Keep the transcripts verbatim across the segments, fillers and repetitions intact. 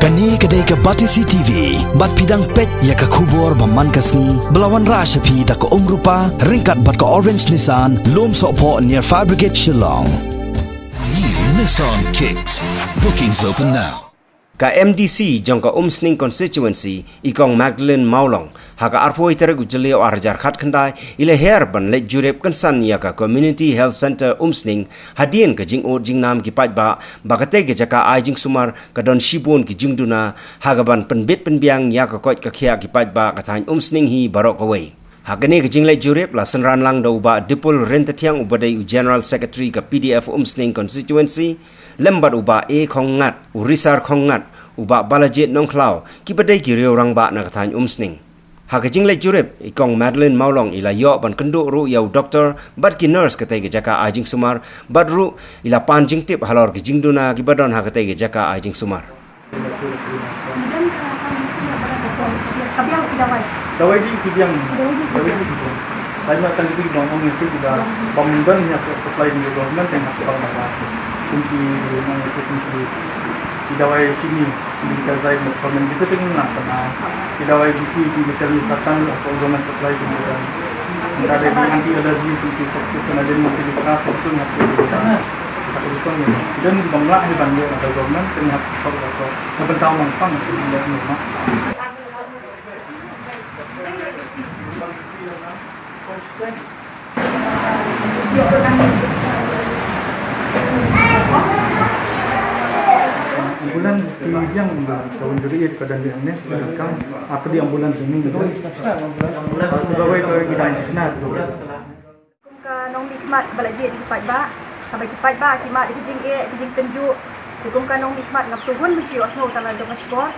Kane ka dei ka Batesi T V, bad phi dang peit ïa ka khubor ba man ka sngi, ba la wanrah sha phi da ka Umrupa, ryngkat bad ka Orange Nissan, Lumsohphoh near Fire Brigade Shillong. New Nissan Kicks. Bookings open now. Ka M D C jong ka Umsning Constituency, i Kong Magdalene Mawlong, ha ka arphew tarik u Jylliew ar hajar khatkhyndai, i la hiar ban leit jurip kynsan ïa ka Community Health Centre Umsning, hadien ka jingud jingnam ki paidbah, ba katei ka jaka ai jingsumar, ka don shibun ki jingduna, ha kaban pynbit pynbiang ïa ka koit ka khiah ki paidbah ka thaiñ Umsning hi baroh kawei. Ha kane ka jingleit jurip la synran lang da u Bah Dipul Ryntathiang uba dei u General Secretary ka P D F Umsning Constituency, lem bad u Bah A Khongngat, u Risar Khongngat, u Bah Balajied Nongkhlaw, kiba dei ki riew rangbah na ka thaiñ Umsning. Ha ka jingleit jurip, i Kong Magdalene Mawlong i la ïoh ban kynduh ruh ïa u doktor, bad ki nurse katei ka jaka ai jingsumar, bad ruh i la pan jingtip halor ki jingduna kiba don ha katei ka jaka ai jingsumar. Dawai di ki biang. Dawai di ki biang. Lain ma tang ki biang ong ïa ki ba bym don ïa supply ni government tang ha supply ba. Kum ki ong ïa ki kum ki dawai sini. Medical side, government kita tengah nak sana. Kita wai bisi di medical ni satan lah, kalau government supply tu kita. Kita ada di anti allergy tu, tu, tu, tu, kena ada multi keras tu, tu, tu, tu, tu. Kita tu, tu, tu. Kita ni bangla ni bangla ada government, kena hak support lah, tu. Ngebentar mangpang, tu, dia ni, mak. Ambulance ki biang, ka wan juri ka dan biang ne, ka kam, apa di ambulance ini gitu. Kawai, kawai kita sna. Kum ka nongmihkhmat ba la jied ïa ki paidbah, haba ki paidbah ki mad ïa ki jingeh, ki jingtynjuh. Te kum ka nongmihkhmat ngam sngewhun ban shu ïohsngew tang la jong ka shkor.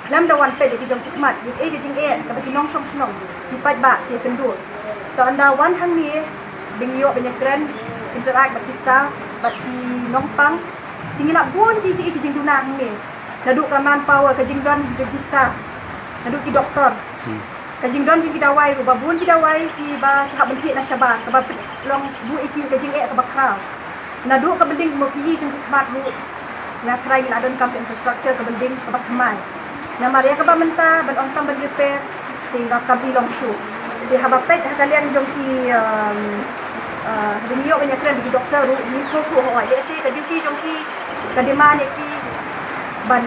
Khlem da wan peit ïa ki jong ki khmat, ïa kaei ka jingeh kaba ki nongshong shnong, ki paidbah ki ïakynduh. Te ynda wan hangne, ba ngi ïoh ban ïakren, interact bad ki staff, bad ki nongpang, te ngi lap bun ki, ki, ki jingduna hangne. Naduh ka manpower, ka jingdon jong ki staff, naduh ki doktor. Ka jingdon jong ki dawai ruh, ba bun ki dawai kiba ki hap ban thied na shabar, kaba long buh ïa ki ka jingeh kaba khraw. Naduh ka building mo ki jong ki khmat ruh, nga tharai ngi la donkam ka infrastructure ka building kaba thymmai. Namar ïa kaba mynta ban ong tam ban repair, te nga kam i long shuh. Te haba peit ha ka liang jong ki, um, uh, haba ngi ïoh ban ïakren bad ki doktor ruh, ngi sngewthuh hooid, lehse ka duty jong ki, ka demand ïa ki ban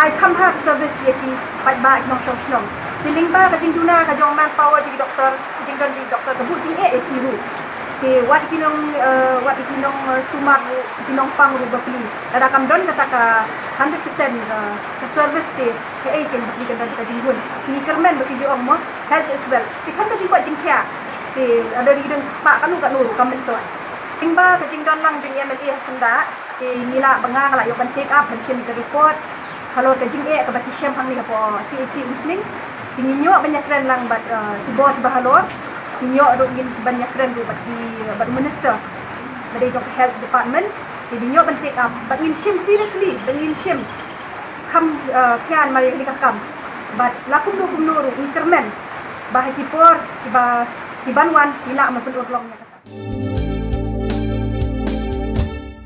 ai kham bha ka service ïa ki paidbah ki nongshong shnong. Te lyngba ka jingduna ka jong manpower jong ki doktor, ka jingdon jong ki doktor, ka buh jingeh ïa ki ruh. Te wat ki nong, eh, wat ki nong, eh, sumar ruh, ki nongpang ruh bapli. Lada kam don kata ka hundred percent, eh, ka service te, kaei keiñ ba ki kan don ka jinghun. Ngi kyrmen ba ki ju ong mo, health is wealth. Te khamtam jingkwah jingkhiah. Te lada ki don spah kano kano ruh kam myntoi. Lyngba ka jingdon lang jong i M L A ha Syndah. Te ngi lah ba nga nga lah ïoh ban take up ban shim ka report halor ka jingeh kaba ki shem hangne hapoh C H C Umsning. Te ngin ïoh ban ïakren lang bad, eh, ki bor kiba halor. Ngin ïoh ruh ngin ban ïakren ruh bad ki, bad u minister ba dei jong ka health department. Te ngin ïoh ban take up bad ngin shim seriously, bad ngin shim kham, eh, khia namar ïa kane ka kam. Bad la kumno kumno ruh ngi kyrmen ba ha ki por kiba, ki ban wan ngi lah ban pynurlong ïa kata.